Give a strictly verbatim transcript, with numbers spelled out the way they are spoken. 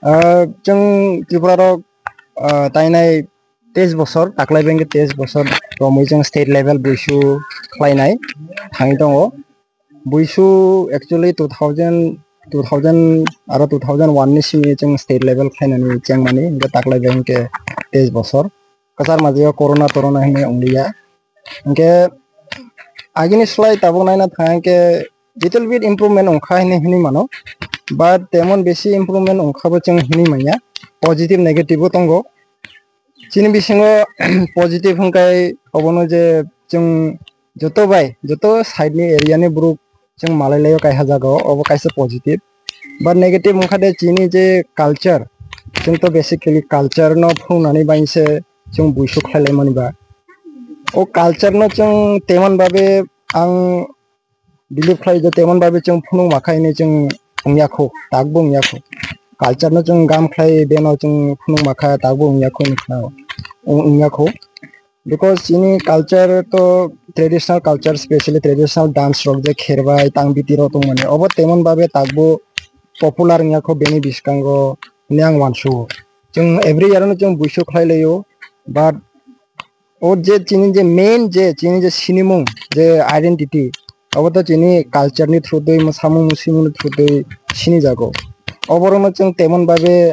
Ah, chwng Tripura rok, ah, tainai teis bosor, taklai bengke teis bosor romwi chwng state level buisu khlainai thangwi tongo. Buisu actually two thousand, two thousand aro two thousand one ni simi chwng state level khlainani chengmani, hwnkhe taklai bengke teis bosor. Kwchar majio corona torona hinwi wngliya. Hwnkhe agini slai tabuk naina thang khe little bit improvement wngkha hinwi hinwi mano, but temon besi improvement wngkha bo chwng hinwi manya, positive negative bo tongo. Chini bisingo positive hwnkhe obono je chwng joto bai, joto side ni area ni borok chwng malai laio kaiha jagao, obo kaisa positive. But negative wngkha de chini je culture, chwng to basically culture no phunuknani bai se chwng buisu khlai lai mani ba. O culture no chwng temon babe ang believe khlai je temon babe chwng phunuk ma kha hinwi chwng wngya kho, tak bo wngya kho. Culture no chwng gam khlai beno chwng phunuk ma kha, tak bo wngya kho hinwi khna-, wng-, wngya kho. Because chini culture to traditional culture, specially traditional dance rok je kherbai tang biti rok tongmani, obo temon babe tak bo popular wngya kho bini bwskango hinwi ang uansugo. Chwng every year no chwng buisu khlai laio, but o je chini je main je chini je sinimung je identity, obo to chini culture ni through twi, mwsamung musimung ni through twi sinijago. Oborokno chwng temon babe